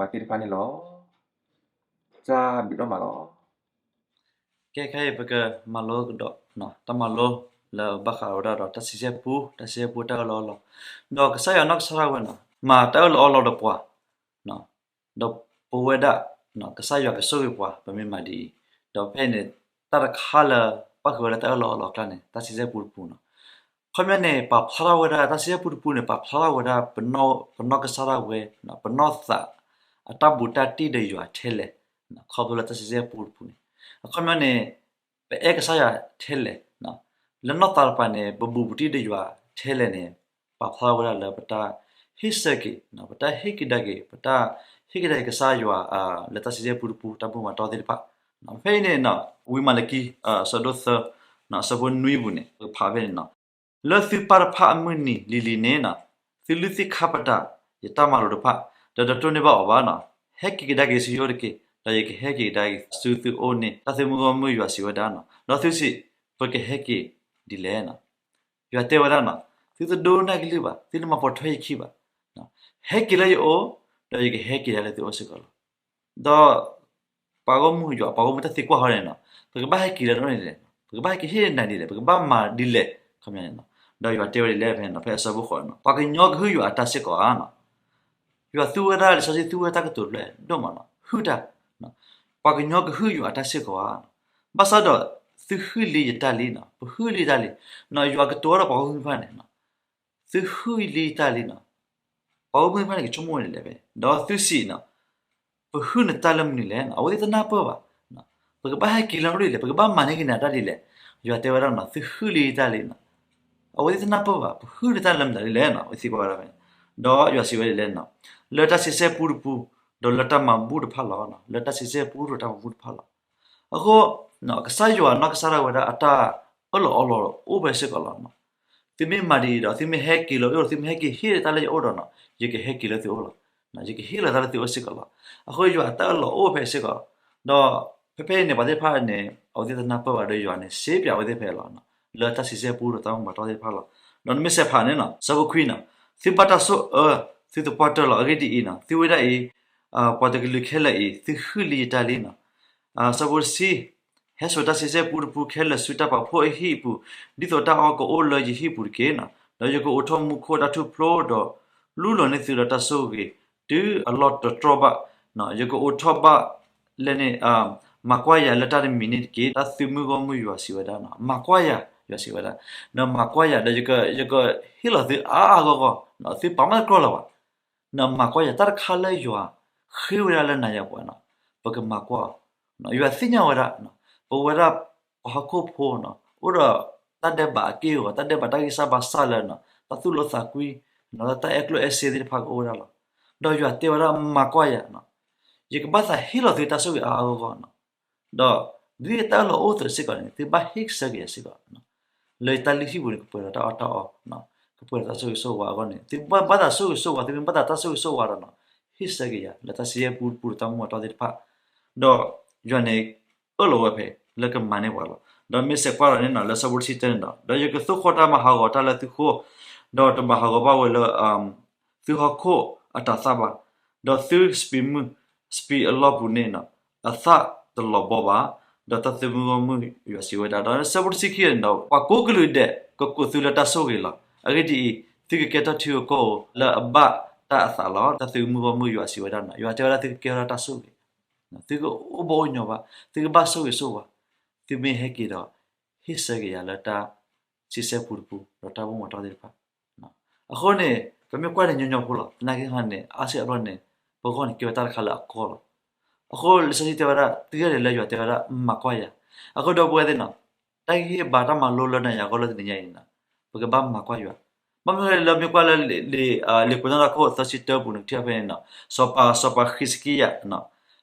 ဒီးပှၤသ့ၣ်တဖၣ်န့ၣ်လီၤ. တၢ်ဘျုးဒိၣ်မးလီၤ. ကဲခဲအံၤပကမၤလိကဒီး တၢ်မၤလိလၢဘၣ်ဃးဝဲဒၣ်ဒီးတၢ်ဆံဆဲပူ, တၢ်ဆံဆဲပူတၢ်အၢၣ်လီၤအီလီၤ, ဒီးကစၢ်ယွၤနီၢ်ကစၢ်ဒၣ်ဝဲန့ၣ် မၤတၢ်အၢၣ်လီၤအီလီၤဒီးပှၤ ဒီးပဝဲဒၣ် ကစၢ်ယွၤကဆိၣ်ဂ့ၤပှၤ ပမ့ၢ်မၤဒ်အံၤ, ဒီးဖဲအံၤန့ၣ် တၢ်တခါလၢ ပၣ်ဃုာ်ဝဲလၢတၢ်အၢၣ်လီၤအီလီၤအကျါန့ၣ် တၢ်ဆံဆဲပူတပူနီၤ. ခီပညီန့ၣ် ပာ်ဖျါထီၣ်ဝဲဒၣ် တၢ်ဆံဆဲပူတပူန့ၣ် ပာ်ဖျါထီၣ်ဝဲဒၣ် ပနီၢ်ကစၢ်ဒၣ်ဝဲ ပနီၢ်သး အတၢ်ဘူးတၢ်တံၢ်ဒီးယွၤထဲလဲၣ်, ခီဖျိလၢတၢ်ဆံဆဲပူတပူန့ၣ် အခီပညီန့ၣ် ပအဲၣ်ကစၢ်ယွၤထဲလဲၣ်, လၢနီၢ်သးတပၤန့ၣ် ပဘူးပတံၢ်ဒီးယွၤထဲလဲၣ်န့ၣ် ပာ်ဖျါထီၣ်ဝဲဒၣ်လၢပတၢ်ဟ့ၣ်ဆၢက့ၤ, ပတၢ်ဟ့ၣ်က့ၤကဒါက့ၤ, ပတၢ်ဟ့ၣ်က့ၤကဒါက့ၤကစၢ်ယွၤ လၢတၢ်ဆံဆဲပူတပူ တၢ်မူမၤတီသ့ၣ်တဖၣ်. ဖဲအံၤန့ၣ် ဝံမၤလကံ အဆၢဒိၣ်သၢ အဆၢဖိနွံပူၤန့ၣ် ပကဖးဖဲန့ၣ်နီၤ. လၢသုပၢ်တဖၣ်အမုၢ်နံၤလံၤလံၤန့ၣ် သုလုၢ်သ့ၣ်ခါပတာ်ယတၢ်မၤလိာ်တဖၣ်, ဒီးတတိၢ်န့ၢ်ဘၣ်အီၤဘၣ်နီၤ. ဟဲက့ၤကဒါက့ၤဆူယအိၣ်တက့ၢ်, ဒီးယကဟဲက့ၤကဒါက့ၤဆူသုအိၣ်န့ၣ်, တၢ်သုမုၢ်ဂီၢ်မုၢ်ယွၤစံးဝဲဒၣ်နီၤ. ဒီးသုစံး, ပကဟဲက့ၤဒ်လဲၣ်နီၤ. ယွၤတဲဝဲဒၣ်နီၤ, သုတဒိကနၣ်ကလုၢ်ဘၣ်, သုတမၤပိာ်ထွဲယခံဘၣ်. ဟဲက့ၤလၢယအိၣ်, ဒီးယကဟဲက့ၤဒၣ်လၢသုအိၣ်စ့ၢ်ကီးလီၤ. ဒီးပှၤဂီၢ်မုၢ်ယွၤ ပှၤဂီၢ်မုၢ်တၢ်သံကွၢ်ဟီန့ၣ်နီၤ, ပကဘၣ်ဟဲက့ၤလၢနအိၣ်န့ၣ်လဲၣ်, ပကဘၣ်ဟဲက့ၤဟ့ၣ်နၤဒ်လဲၣ်, ပကဘၣ်မၤဒ်လဲၣ်, ခီပညီန့ၣ်နီၤ. ဒီးယွၤတဲဝဲဒ်လဲၣ်ဖဲန့ၣ်နီၤ, ဖဲအဆၢဖိဃိးနီၤ, ပှၤကညီကဟုၣ်ယွၤအတၢ်စ့ၢ်ကီးဧါနီၤ. ယွၤသူဝဲဒၣ် လံာ်စီဆှံသူဝဲတၢ်ကတိၤတဖျၢၣ်ဒိၣ်မးနီၤ, ဟုၣ်တၢ်, ပှၤကညီကဟုၣ်ယွၤအတၢ်စ့ၢ်ကီးဧါ. ဘၣ်ဆၣ်ဒီး သုဟုၣ်လံယတၢ်လံနီၤ, ပဟုၣ်လံယတၢ်လံ, ယွၤကတိၤဒီးပှၤဂီၢ်မုၢ်တဖၣ်န့ၣ် သုဟုၣ်လံယတၢ်လံနီၤ. ပှၤဂီၢ်မုၢ်တဖၣ်န့ၣ် ကဆိကမိၣ်ဝဲဒ်လဲၣ်ဖဲ, ဒီးသုစံးနီၤ, ပဟုၣ်နတၢ်လၢမနုၤလဲၣ်နီၤ, အဝဲသ့ၣ်တနၢ်ပၢၢ်ဘၣ်. ပကဘၣ်ဟဲက့ၤလၢနအိၣ်ဒ်လဲၣ်, ပကဘၣ်မၤန့ၢ်က့ၤနၤတၢ်ဒ်လဲၣ်. ယွၤတဲဝဲဒၣ်နီၤ, သုဟုၣ်လံယတၢ်လံနီၤ. အဝဲသ့ၣ်တနၢ်ပၢၢ်ဘၣ်, ပဟုၣ်နတၢ်လၢမနုၤဒ်လဲၣ်နီၤ, အဝဲသံကွၢ်ဝဲဒၣ်ဖဲန့ၣ်. ဒီးယွၤစံးဝဲဒ်လဲၣ်နီၤ, လၢတၢ်ဆံဆဲပူတပူ, ဒီးလၢတၢ်မၤဘူၣ်တဖၣ်လီၤ. လၢတၢ်ဆံဆဲပူဒီးတၢ်မၤဘူၣ်တဖၣ်လီၤ. အဃိ ကစၢ်ယွၤနီၢ်ကစၢ်ဒၣ်ဝဲဒၣ်အတၢ်အၢၣ်လီၤအီလီၤအိၣ်ဖဲစ့ၢ်ကီးလီၤ. သုမ့ၢ်မၤဒ်အံၤဒီး သုမ့ၢ်ဟဲက့ၤလၢယအိၣ်ဒီး သုမ့ၢ်ဟဲက့ၤဟ့ၣ်တၢ်လၢယအိၣ်ဒီးနီၤ, ယကဟဲက့ၤလၢသုအိၣ်လီၤ. ယကဟ့ၣ်လီၤတၢ်လၢသုအိၣ်စ့ၢ်ကီးလီၤ. အဃိယွၤအတၢ်အၢၣ်လီၤအိၣ်ဖဲစ့ၢ်ကီးလီၤ. ဒီးဖဲဖဲအံၤန့ၣ် ပှၤသ့ၣ်တဖၣ်န့ၣ် အဝဲသ့ၣ်တနၢ်ပၢၢ်ဘၣ်ဒီးယွၤန့ၣ် စ့ပၠးဝဲသ့ၣ်ဖဲအံၤလီၤ. လၢတၢ်ဆံဆဲပူဒီးတၢ်မၤဘူၣ်မၤတီၢ်သ့ၣ်တဖၣ်လီၤ. ဒီးနမ့ၢ်ဆဲးဖးန့ၣ်နီၤ, ဆၢဖိခွံနီၤ, သုဘၣ်တၢ်ဆိၣ်အၢသုသပှၢ်တၢၢ်လီၤ. အဂ့ၢ်ဒ်အံၤနီၤ, သုဝဲဒၣ်အံၤ ပှၤတကလုာ်ခဲလၢာ်အံၤ သုဟုၣ်လံယတၢ်လံနီၤ. ဆၢဖိတဆံ, ဟဲစိာ်တၢ်ဆံဆဲပူတပူခဲလၢာ်ဆူတၢ်ပာ်ဖှိၣ်အဟံၣ်အပူၤ, ဒ်သိးတၢ်အီၣ်ကအိၣ်လၢယဟံၣ်ပူၤတက့ၢ်နီၤ. ဒီးယကအိးထီၣ်မူခိၣ်အတၢ်ထူၣ်ဖျိဒီး လူလီၤန့ၢ်သုလၢတၢ်ဆိၣ်ဂ့ၤ တုၤအလီၢ်တတြီၢ်ဘၣ်, ယကအိးထီၣ်ဘၣ်လဲန့ၣ်, မၤကွၢ်ယၤလၢတၢ်တမံၤန့ၣ်တက့ၢ်, တၢ်သုးမုၢ်ဂီၢ်မုၢ်ယွၤစံးဝဲဒၣ်နီၤ. မၤကွၢ်ယၤ, ယွၤစံးဝဲဒၣ်, ဒီးမၤကွၢ်ယၤဒီး ယကဟ့ၣ်လီၤသုအါအါဂီၢ်ဂီၢ်, သုပာ်မၢ်တကြၢးလၢၤဘၣ်. နမၤကွၢ်ယၤ တၢ်တခါလၢယွၤဃ့ဝဲဒၣ်လၢနၤယၤပူၤနီၤ, ပကမၤကွၢ်အီၤ. ယွၤသ့ၣ်ညါဝဲဒၣ် ပဝဲဒၣ်ပှၤဟီၣ်ခိၣ်ဖိနီၤ, အိၣ်ဒီးတၢ်ဒဲးဘးအက့ၢ်အဂီၤ, တၢ်ဒဲးဘးတၢ်ဂံၢ်စၢ်ဘါစၢ်လၢနီၤ, တၢ်သူၣ်လီသးကွံ, တၢ်အဲၣ်ကျိၣ်အဲၣ်စ့သ့ၣ်တဖၣ်ကအိၣ်ဝဲဒၣ်လီၤ. ဒီးယွၤတဲဝဲဒၣ် မၤကွၢ်ယၤနီၤ, ယကဘၣ်သးဟ့ၣ်လီၤသုတၢ်ဆိၣ်ဂ့ၤအါအါဂီၢ်ဂီၢ်နီၤ. ဒီးဒ်တၢ်အၢၣ်လီၤအိၣ်အသိးစ့ၢ်ကီးန့ၣ် သုဘၣ်ဟ့ၣ်ဆၢက့ၤယၤစ့ၢ်ကီး လၢယတၢ်လုၢ်ဟံၣ်ပူၤန့ၣ် ကပှဲၤဒီးတၢ်အီၣ်တၢ်အီ, ကပှဲၤဒီးတၢ်ဆိၣ်ဂ့ၤဆိၣ်ဝါအဂီၢ်န့ၣ် သုဘၣ်ဘၣ်သးဆိၣ်ဂ့ၤဆိၣ်ဝါ, သုမ့ၢ်ဘၣ်သးတၢ်ဆိၣ်ဂ့ၤဆိၣ်ဝါဒီးနီၤ, ဟ့ၣ်ဆၢက့ၤယၤ လၢတၢ်ဆံဆဲပူတပူဒီးတၢ်မူမၤတီၢ်သ့ၣ်တဖၣ်, ဒီးယွၤန့ၣ် အၢၣ်လီၤဝဲဖဲ လၢကမၤန့ၢ်ပှၤလီၤ. ဒီးမ့ၢ်ဆဲးကွၢ်ဒီးန့ၣ်နီၤ လၢဆၢဖိတဆံတၢန့ၣ်ဒီး, ဒီးယကသိၣ်ဃီၣ်တၢ်မၤဟးဂီၤတၢ်လၢသုဃိ, ဒီးတမၤဟးဂီၤဘၣ်ဝဲလၢ သုဟီၣ်ခိၣ်အတၤသၣ်ဘၣ်, ဒီးသုစပံးမုၢ်စပံးအလီၢ်ပူၤန့ၣ်နီၤ အသၣ်တလီၤဘီဘၣ်, ဒီးတၢ်သုးမုၢ်ဂီၢ်မုၢ်ယွၤစံးဝဲဒၣ်. ဒီးဆၢဖိတဆံခံန့ၣ်ဒီး ပှၤကိးကလုာ်ဒဲးကကိးသုလၢတၢ်ဆိၣ်ဂ့ၤလီၤ. အဂ့ၢ်ဒ်အံၤ, သုကကဲထီၣ်ထံဂုၤကီၢ်ဂၤလၢအဘၣ်တၢ်အသးလီၤ. တၢ်သုးမုၢ်ဂီၢ်မုၢ်ယွၤစံးဝဲဒၣ်နီၤ, ယွၤတဲဝဲဒၣ်သုကကဲထီၣ်တၢ်ဆိၣ်ဂ့ၤ, သုကအိၣ်ဘၣ်အိၣ်ညီဘၣ်, သုကဘၣ်ဆိၣ်ဂ့ၤဆိၣ်ဝါ, သုမ့ၢ်ဟဲက့ၤဒီး ဟ့ၣ်ဆၢက့ၤယၤလၢတၢ်ဆံဆဲပူတပူ ဒီးတၢ်မူမၤတီၢ်သ့ၣ်တဖၣ် အဃိန့ၣ် ပမ့ၢ်ကွၢ်န့ၣ်ညီညီဖိလီၤ. သနာ်က့န့ၣ် အါစုအါဘျီန့ၣ် ပဂီၢ်န့ၣ်ကဲဝဲတၢ်တခါလၢအကီလီၤ. အဃိလံာ်စီဆှံတဲဝဲဒၣ် တုၤဒၣ်လဲာ်လၢယွၤတဲဝဲဒၣ် မၤကွၢ်ယၤ. အဃိဒီပုၢ်ဝဲၢ်သ့ၣ်နီၤ, တၢ်ဟ့ၣ်ဂံၢ်ဟ့ၣ်ဘါတၢ်မၤလိလၢနၤယၤအဂီၢ်လၢတနံၤညါအံၤန့ၣ်နီၤ, ပကဘၣ်မၤကွၢ်ယွၤ. ဘၣ်မနုၤလဲၣ်လၢမ့ၢ်ကွၢ်လၢ လံာ် လံာ် လံာ်ကူးသီတၢ်ခိၣ်သၢဆံတၢပူၤန့ၣ် ကထံၣ်ဖဲန့ၣ်နီၤ, စီၤပၤ စီၤပၤဟံးစကံယၤ,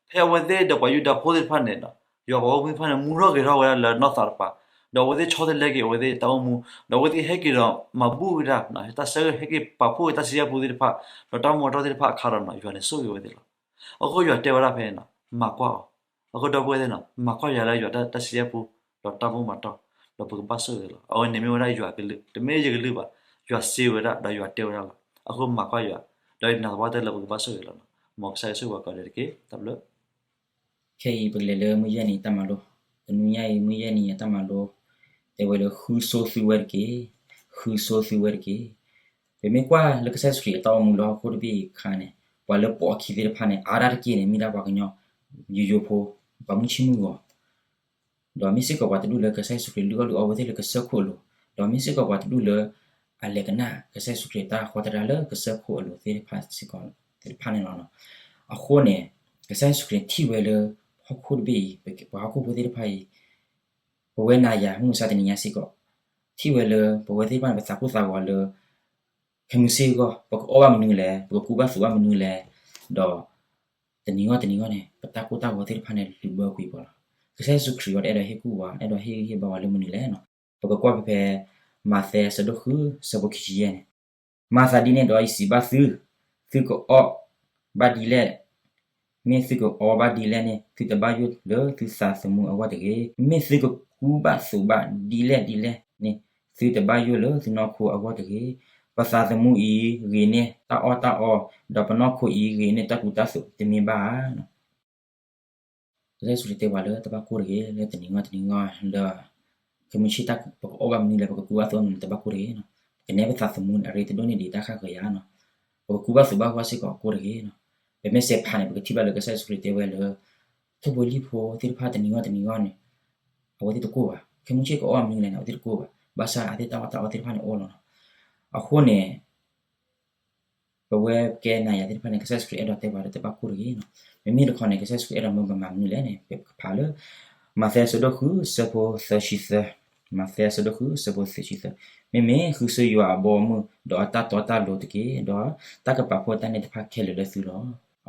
ဖဲအဝဲသ့ၣ်ဒီးပှၤယူဒၤဖိသ့ၣ်တဖၣ်န့ၣ်နီၤ, ယွၤပှၤဂီၢ်မုၢ်သ့ၣ်တဖၣ်န့ၣ် မူထီၣ်ဂဲၤထီၣ်ဝဲဒၣ်လၢနီၢ်သးတပၤ, ဒီးအဝဲသ့ၣ်ဆီတလဲက့ၤအဝဲသ့ၣ်တၢ်အိၣ်မူ, ဒီးအဝဲသ့ၣ်ဟဲက့ၤဒီးမၤဘူၣ်က့ၤတၢ်, တၢ်ဆၢဂ့ၤဟဲက့ၤပာ်ဖှိၣ်က့ၤတၢ်ဆံဆဲပူသ့ၣ်တဖၣ်, ဒီးတၢ်မူမၤတီၢ်သ့ၣ်တဖၣ်အခါဒီးနီၤ, ယွၤန့ၣ်ဆိၣ်ဂ့ၤဝဲသ့ၣ်လီၤ. အဃိယွၤတဲဝဲဒၣ်ဖဲန့ၣ်နီၤ, မၤကွၢ်အီၤ. အဃိဒီပုၢ်ဝဲၢ်သ့ၣ်နီၤ, မၤကွၢ်ယွၤလၢယွၤတၢ်ဆံဆဲပူ ဒီးတၢ်မူမၤတီၢ်, ဒီးပကဘၣ်ဆိၣ်ဂ့ၤလီၤ. အဝဲန့ၣ်မ့ၢ်ဝဲဒၣ်ယွၤကလုၢ်, တမ့ၢ်ယကလုၢ်ဘၣ်, ယွၤစံးဝဲဒၣ် ဒီးယွၤတဲဝဲဒၣ်လီၤ. အဃိမၤကွၢ်ယွၤ, ဒီးယနာ်သပှၢ်တၢၢ်လၢပကဘၣ်ဆိၣ်ဂ့ၤလီၤ. မ်ကစၢ်ယွၤဆိၣ်ဂ့ၤပှၤကိးဂၤဒဲးတက့ၢ်. တၢ်ဘျုး ခဲအံၤပကလဲၤလၢမုၢ်ယဲၢ်နံၤတၢ်မၤလိ, တနွံညါအံၤ မုၢ်ယဲၢ်နံၤအတၢ်မၤလိ တဲဝဲလၢ ဃုဆိသုဝဲတက့ၢ်, ဃုဆိသုဝဲတက့ၢ်. ပမ့ၢ်ကွၢ်လၢကစၢ်ယ့ၣ်ၡူးခရံာ်အတၢ်အိၣ်မူလၢဟီၣ်ခိၣ်တဘ့ၣ်အခါန့ၣ်, ပှၤလၢပိာ်အခံသ့ၣ်တဖၣ်န့ၣ် အါဒၣ်တက့ၢ်န့ၣ် မ့ၢ်ဒၣ်ပှၤကညီ ယိယိဖိ, ပှၤမုၢ်ဆ့ၣ်မုၢ်ဂီၤ ဒီးမ့ၢ်စ့ၢ်ကီးပှၤတဒူၣ်လၢကစၢ်ယ့ၣ်ၡူးခရံာ်လုၢ်အီၣ်လုၢ်အီဝဲသ့ၣ်လၢကစၢၢ်ခိၣ်အလိၤ, ဒီးမ့ၢ်စ့ၢ်ကီးပှၤတဒူၣ်လၢ အလဲၤကနၣ်ကစၢ်ယ့ၣ်ၡူးခရံာ်တၢ်ဃီတရံးလၢကစၢၢ်ခိၣ်အလိၤသ့ၣ်တဖၣ်စ့ၢ်ကီး သ့ၣ်တဖၣ်န့ၣ်လီၤ. အဃိန့ၣ် ကစၢ်ယ့ၣ်ၡူးခရံာ်ထံၣ်ဝဲလၢ ဟီၣ်ခိၣ်တဘ့ၣ်အံၤ ပှၤဟီၣ်ခိၣ်ဖိသ့ၣ်တဖၣ်အံၤ ပဝဲနၤယၤမုၢ်မဆါတနံၤညါစ့ၢ်ကီး ထံၣ်ဝဲလၢပဝဲသ့ၣ်တဖၣ်န့ၣ် ပသးကိၢ်သးဂီၤလၢ ခဲမုၢ်ဆ့ၣ်အဂီၢ် ပကအီၣ်ဘၣ်မနုၤလဲၣ်, ပကကူဘၣ်သိးဘၣ်မနုၤလဲၣ်, ဒီးတနံၤဂီၢ်တနံၤဂီၢ်န့ၣ် ပတၢ်ကိၢ်တၢ်ဂီၤသ့ၣ်တဖၣ်န့ၣ် လုာ်ဘၢကွံာ်ပှၤလီၤ. ကစၢ်ယ့ၣ်ၡူးခရံာ်အံၤ အဲၣ်ဒိးဟ့ၣ်ဂံၢ်ဟ့ၣ်ဘါပှၤလၢမနုၤလဲၣ်နီၤ. ပကကွၢ်ဖဲဖဲ မးသဲအဆၢဒိၣ်ဃု အဆၢဖိခံဆံယဲၢ်န့ၣ်, မၤသးဒ်န့ၣ်ဒီးယစံးဘၣ်သု, သုကအီၣ်ဘၣ်ဒ်လဲၣ် မ့ၢ်သုကအီဘၣ်ဒ်လဲၣ်န့ၣ် သုတဘၣ်ယိၣ်လၢသုသးသမူအဂီၢ်တဂ့ၤ. မ့ၢ်သုကကူဘၣ်သိးဘၣ်ဒ်လဲၣ်ဒ်လဲၣ်န့ၣ် သုတဘၣ်ယိၣ်လၢသုနီၢ်ခိအဂီၢ်တဂ့ၤ. ပသးသမူအံၤဂ့ၤန့ၢ်တၢ်အီၣ်တၢ်အီ, ဒီးပနီၢ်ခိအံၤဂ့ၤန့ၢ်တၢ်ကူတၢ်သိးတမ့ၢ်ဘၣ်ဧါ. ကစၢ်ယ့ၣ်ၡူးခရံာ်တဲပှၤလၢတဘၣ်ကိၢ်တဂ့ၤ, လၢတနံၤဂီၢ်တနံၤဂီၢ်လၢ ခဲမုၢ်ဆ့ၣ် ပကအီၣ်ဘၣ်မနုၤလဲၣ်, ပကကူဘၣ်သိးဘၣ်မနုၤလဲၣ်, တဘၣ်ကိၢ်တဂ့ၤနီၤ. ကနဲပသးသမူန့ၣ် အရ့တဒိၣ်န့ၢ်ဒံးတၢ်ဃၣ်ဃၢၤယၤနီၤ. ပကကူဘၣ်သိးဘၣ်ဝဲစ့ၢ်ကီးကိၢ်တဂ့ၤနီၤ. ပမ့ၢ်စဲးဖးန့ၣ် ပကထံၣ်ဘၣ်လၢကစၢ်ယ့ၣ်ၡူးခရံာ်တဲဝဲလၢ ထိၣ်ဖိလံၣ်ဖိသ့ၣ်တဖၣ်တနံၤဂီၢ်တနံၤဂီၢ်န့ၣ် အဝဲသ့ၣ်တကိၢ်ဘၣ်. ခဲမုၢ်ဆ့ၣ်ကအီၣ်မနုၤလဲၣ်န့ၣ် အဝဲသ့ၣ်တကိၢ်ဘၣ်. ဘၣ်ဆၣ်အဝဲသ့ၣ်တၢ်အီၣ်တၢ်အီသ့ၣ်တဖၣ်န့ၣ်အိၣ်လီၤနီၤ. အဃိန့ၣ် ပဝဲကဲနၤယၤသ့ၣ်တဖၣ်န့ၣ် ကစၢ်ယ့ၣ်ၡူးခရံာ်အဲၣ်ဒိးတဲပှၤလၢတဘၣ်ကိၢ်တဂ့ၤနီၤ. မ့မ့ၢ်တခီန့ၣ် ကစၢ်ယ့ၣ်ၡူးခရံာ်အဲၣ်ဒိးမၢပမၤမနုၤလဲၣ်န့ၣ် ပကဖးလၢ မးသဲအဆၢဒိၣ်ဃု အဆၢဖိသၢဆံသၢ, မးသဲအဆၢဒိၣ်ဃု အဆၢဖိသၢဆံသၢ, မ့မ့ၢ်ဃုဆိယွၤအဘီအမုၢ် ဒီးအတၢ်တီတၢ်လိၤတက့ၢ်. ဒီးတၢ်ကပာ်ဖှိၣ်တၢ်န့ၣ်တဖၣ်ခဲလၢာ်လၢသုလီၤ.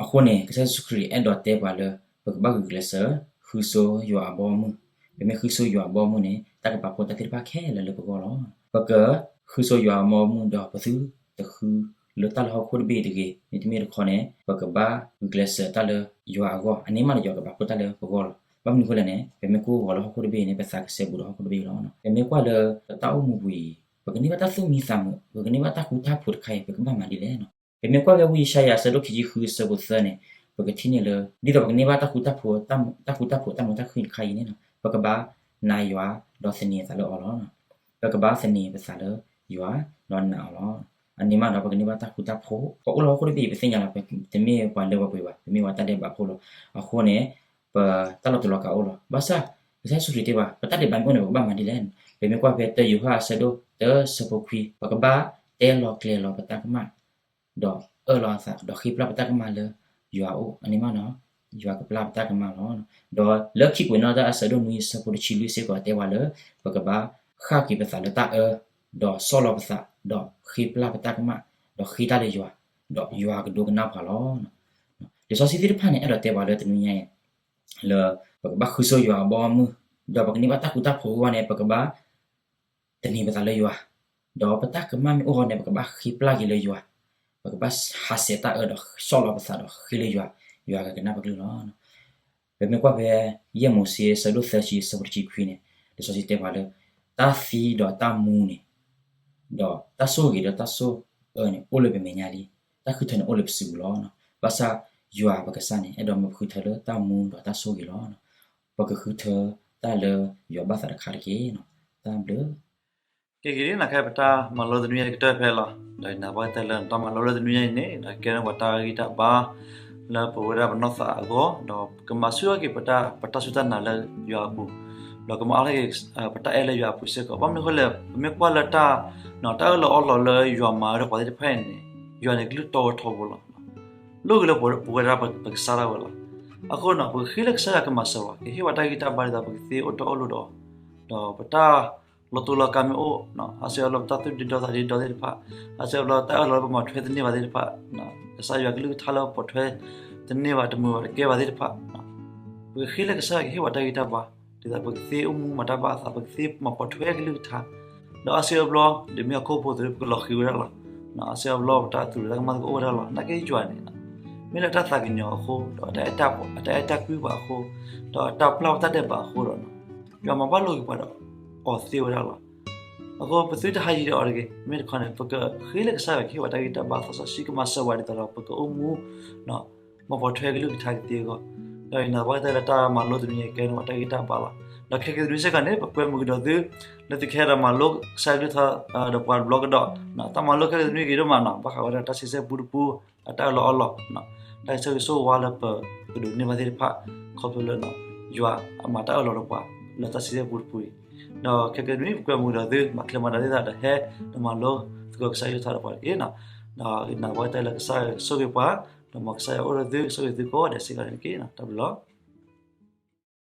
အဃိန့ၣ် ကစၢ်ယ့ၣ်ၡူးခရံာ်အဲၣ်ဒိးတဲပှၤလၢ ပကဘၣ်ဂုာ်ကျဲးစၢး ဃုဆိယွၤအဘီအမုၢ်. ပမ့ၢ်ဃုဆိယွၤအဘီအမုၢ်န့ၣ် တၢ်ကပာ်ဖှိၣ်တၢ်သ့ၣ်တဖၣ်ခဲလၢာ်လၢပဂီၢ်လီၤ. ပကဃုဆိယွၤအဘီအမုၢ်ဒီး ပသုတဃုလၢတၢ်လၢဟီၣ်ခိၣ်တဘ့ၣ်တဂ့ၤ. မ့တမ့ၢ်တခီန့ၣ် ပကဘၣ်ဂုာ်ကျဲးစၢးတၢ်လၢယွၤအဂီၢ်, အန့ၣ်မးဒီးယွၤကပာ်ဖှိၣ်တၢ်လၢပဂီၢ်လီၤ. ဘၣ်မနုၤအဃိလဲၣ်န့ၣ် ပမ့ၢ်ကိၢ်ဂီၤလၢဟီၣ်ခိၣ်တဘ့ၣ်န့ၣ် ပသးကစဲဘူးဒီးဟီၣ်ခိၣ်တဘ့ၣ်လီၤ. ပမ့ၢ်ကွၢ်လၢပတၢ်အိၣ်မူပူၤအံၤ ပကန့ၢ်ဘၣ်တၢ်သူၣ်မံသးမုာ်, ပကန့ၢ်ဘၣ်တၢ်ဃူတၢ်ဖိးတခါအံၤ ပကဘၣ်မၤဒ်လဲၣ်နီၤ. ပမ့ၢ်ကွၢ်ဖဲဝံယၡါယၤ အဆၢဒိၣ်ခံဆံဃု အဆၢဖိသၢန့ၣ် ပကထံၣ်န့ၢ်လၢ ဒ်သိးပကန့ၢ်ဘၣ်တၢ်ဃူတၢ်ဖိး, တၢ်ဃူတၢ်ဖိး တၢ်မုာ်တၢ်ခုၣ်တခါအံၤန့ၣ် ပကဘၣ်နာ်ယွၤ ဒီးသန့ၤအသးလၢအီၤလီၤ. ပကဘၣ်သန့ၤပသးလၢယွၤ ဒီးနာ်အီၤလီၤ. အန့ၣ်မးဒီး ပကန့ၢ်ဘၣ်တၢ်ဃူတၢ်ဖိး. ပအိၣ်လၢဟီၣ်ခိၣ်တဘ့ၣ်အံၤ ပသ့ၣ်ညါလီၤ, ပတမ့ၢ်ပှၤလၢပှဲၤပှဲၤဘၣ်, ပမ့ၢ်ပှၤတၢ်ဒဲးဘးဖိလီၤ. အဃိန့ၣ် ပတၢ်လီၤတူာ်လီၤကာ်အိၣ်လီၤ. ဘၣ်ဆၣ် ကစၢ်ယ့ၣ်ၡူးခရံာ်တဲဘၣ် ပတၢ်ဒဲးဘးမ့ၢ်အိၣ်န့ၣ် ပကဘၣ်မၤဒ်လဲၣ်. ပမ့ၢ်ကွၢ်ဖဲတၢယိၤဟၣ် အဆၢဒိၣ်တၢ အဆၢဖိခွံ, ပကဘၣ်တဲလီၤကျဲၤလီၤပတၢ်ကမၣ် ဒီးအၢၣ်လီၤအသး ဒီးဃ့ပျၢ်ပတၢ်ကမၣ်လၢယွၤအအိၣ်, အန့ၣ်မးနီၤ ယွၤကပျၢ်ပတၢ်ကမၣ်လီၤ. ဒီးလၢခံကွဲးနီၣ်တၢ် အဆၢဒိၣ်နွံ အဆၢဖိတဆံလွံၢ်စ့ၢ်ကီးတဲဝဲလၢ ပကဘၣ်ဃၣ်က့ၤပသးလၢတၢ်အၢ, ဒီးဆီၣ်လီၤပသး, ဒီးဃ့ပျၢ်ပတၢ်ကမၣ်, ဒီးဃ့တၢ်လၢယွၤ, ဒီးယွၤကဒိကနၣ်ပှၤလီၤ. လံာ်စီဆှံသ့ၣ်တဖၣ်န့ၣ် အဲၣ်ဒိးတဲပှၤလၢတနွံညါအံၤ လၢ ပကဘၣ်ဃုဆိယွၤအဘီအမုၢ်, ဒီးပကန့ၢ်ဘၣ်တၢ်ဃူတၢ်ဖိးအဂီၢ်န့ၣ် ပကဘၣ် သန့ၤပသးလၢယွၤ, ဒီးပတၢ်ကမၣ်မ့ၢ်အိၣ်အဂီၢ်န့ၣ် ပကဘၣ်ဃ့ပျၢ်က့ၤလၢယွၤ, ပကဘၣ်ဟးဆှဲးတၢ်အၢဒီးဆီၣ်လီၤပသးဒီးဃ့လၢယွၤ, ယွၤကကနၣ်ပကျိာ်လီၤ. ပမ့ၢ်ကွၢ်ဖဲ ယဲၢ်မိၤၡ့ အဆၢဒိၣ်သၢဆံ အဆၢဖိတဆံခွံန့ၣ် လံာ်စီဆှံတဲပှၤလၢ တၢ်သံဒီးတၢ်မူန့ၣ် ဒီးတၢ်ဆိၣ်ဂ့ၤဒီးတၢ်ဆိၣ်အၢန့ၣ် အိၣ်လၢပမဲာ်ညါလံ, တၢ်ဃုထၢန့ၣ်အိၣ်လၢပစုပူၤလီၤ. ဘၣ်ဆၣ်ယွၤပကစၢ်န့ၣ် အဲၣ်ဒိးမၢပဃုထၢလၢတၢ်မူဒီးတၢ်ဆိၣ်ဂ့ၤလီၤ. ပကဃုထၢတၢ်လၢယွၤဘၣ်သးတခါတက့ၢ်. တၢ်ဘျုး ကဲက့ၤလံ နခါပတၢ်မၤလိတနွံညါကတၢၢ်ဖဲလီၤ. ဒီးနၢ်ပၢၢ်တၢ်လၢနတၢ်မၤလိလၢတနွံညါအံၤန့ၣ် ကဲထီၣ်ပှၤတၢ်ဂံၢ်တၢ်ဘါ လၢပဝဲဒၣ်ပနီၢ်သးအဂီၢ်, ဒီးကမၤဆူၣ်ထီၣ်က့ၤပတၢ် ပတၢ်စူၢ်တၢ်နာ်လၢယွၤအပူၤ, ဒီးကမၤအါထီၣ်က့ၤ ပတၢ်အဲၣ်လၢယွၤအပူၤစ့ၢ်ကီး. ဘၣ်မနုၤအဃိလဲၣ်, ပမ့ၢ်ကွၢ်လၢတၢ် တၢ်အၢၣ်လီၤအီလီၤလၢယွၤမၤဝဲဒၣ်ပှၤသ့ၣ်တဖၣ်အံၤန့ၣ် ယွၤန့ၣ်ကလုၢ်တီဝဲထီဘိလီၤ. လိၣ်က့ၤလၢပဝဲဒၣ်ပကစၢ်ဒၣ်ဝဲလီၤ. အဃိန့ၣ် ပကဃ့လၢကစၢ်ယွၤကမၤစၢၤပှၤ, ကဟ့ၣ်ပှၤတၢ်ဂံၢ်တၢ်ဘါဒ်သိးပကသ့အိၣ်တီအိၣ်လိၤဒီး, ဒီးပတၢ်လီၤတူာ်လီၤကာ်မ့ၢ်အိၣ်, အါစုအါဘျီပတၢ်သူၣ်ဒ့ဒီသးဒ့ဒီသ့ၣ်တဖၣ်, အါစုအါဘျီတၢ်အၢၣ်လီၤလၢပမၤထွဲသန့ၤဘၣ်သ့ၣ်တဖၣ်, ကစၢ်ယွၤကလုၢ်ကထါလၢပပိာ်ထွဲသန့ၤဘၣ်တမုာ်ဘၣ်တကဲဘၣ်သ့ၣ်တဖၣ်, ပကဃ့လၢကစၢ်ယွၤကဟ့ၣ်ပှၤတၢ်ဂံၢ်တၢ်ဘါ, ဒ်သိးပကသ့အိၣ်မူမၤတၢ်ဘၣ်အသး, ပကသ့မၤပိာ်ထွဲကလုၢ်ကထါ, ဒီးအါစုအါဘျီ ဒ်မ့ၢ်ဟီၣ်ခိၣ်ဖိသ့ၣ်တဖၣ် ပကလီၤဃံၤဝဲဒၣ်လီၤ. အါစုအါဘျီပတၢ်သူၣ်လၢတၢ်ကမၣ်သ့ၣ်ကအိၣ်ဝဲဒၣ်လီၤ. နာ်က့ယွၤန့ၣ် မ့ၢ်လၢတၢ်သးကညီၤအဃိ, ဒီးအတၢ်အဲၣ်တၢ်ကွံပှၤအဃိ, ဒီးအတၢ်ပျၢ်ပတၢ်ဒဲးဘးအဃိဒီး ယွၤမၤဘၣ်လိာ်က့ၤပှၤဒီးအီၤသ့ဝဲဒၣ်လီၤ. အဃိပသုတဟးယံၤဒီးအီၤတဂ့ၤ. မ့ၢ်တခီန့ၣ် ပကဃ့လၢကစၢ်ယွၤကဟ့ၣ်ပှၤတၢ်ဂံၢ်တၢ်ဘါသးစီဆှံကမၤစၢၤပှၤဒ်သိးဒီး ပကအိၣ်မူ မၤပိာ်ထွဲကလုၢ်ကထါကသ့အဂီၢ်, ဒီးယနာ်ဘၣ်ကတၢၢ်လၢတၢ်မၤလိတနွံအံၤ ကဲထီၣ်ပှၤတၢ်ဂံၢ်တၢ်ဘါလီၤ. ဒီးခဲကနွံစ့ၢ်ကီးန့ၣ် ပကွဲမုာ်ကဒီးသု လၢသုကဟဲဒီးမၤလိကစၢ်ကလုၢ်ကထါ ဒီးပှၤတဘျီကဒီး, တၢ်မၤလိခဲကနွံဂ့ၤဒိၣ်မးနီၤ ဘၣ်ဃးဝဲဒၣ်တၢ်ဆံဆဲပူတပူ အတၢ်အၢၣ်လီၤအီလီၤ, တၢ်ဆိၣ်ဂ့ၤဆိၣ်ဝါလၢပကဒိးန့ၢ်ဘၣ်သ့ၣ်တဖၣ် ခီဖျိလၢ ယွၤအမၤတၢ်အၢၣ်လီၤဒီးပှၤ လၢတၢ်စံးတၢ်ပူၤတပူၤအံၤ, ဒီးခဲကနံၣ်အံၤ ပကွဲမုာ်ဒီးသု မၤချ့မၤဒၣ်သ့ၣ်တဖၣ်ဒီး ဟဲဒီးမၤလိသကိးကစၢ်ယွၤကလုၢ်ကထါတပှၤတက့ၢ်နီၤ. ဒီးနာ်ဝဲတၢ်လၢကစၢ်ယွၤဆိၣ်ဂ့ၤပှၤ, ဒီးမ်ကစၢ်ယွၤအိၣ်ဒီးသု ဆိၣ်ဂ့ၤသုကိးဂၤဒဲးစ့ၢ်ကီးန့ၣ်တက့ၢ်နီၤ. တၢ်ဘျုးလီၤ.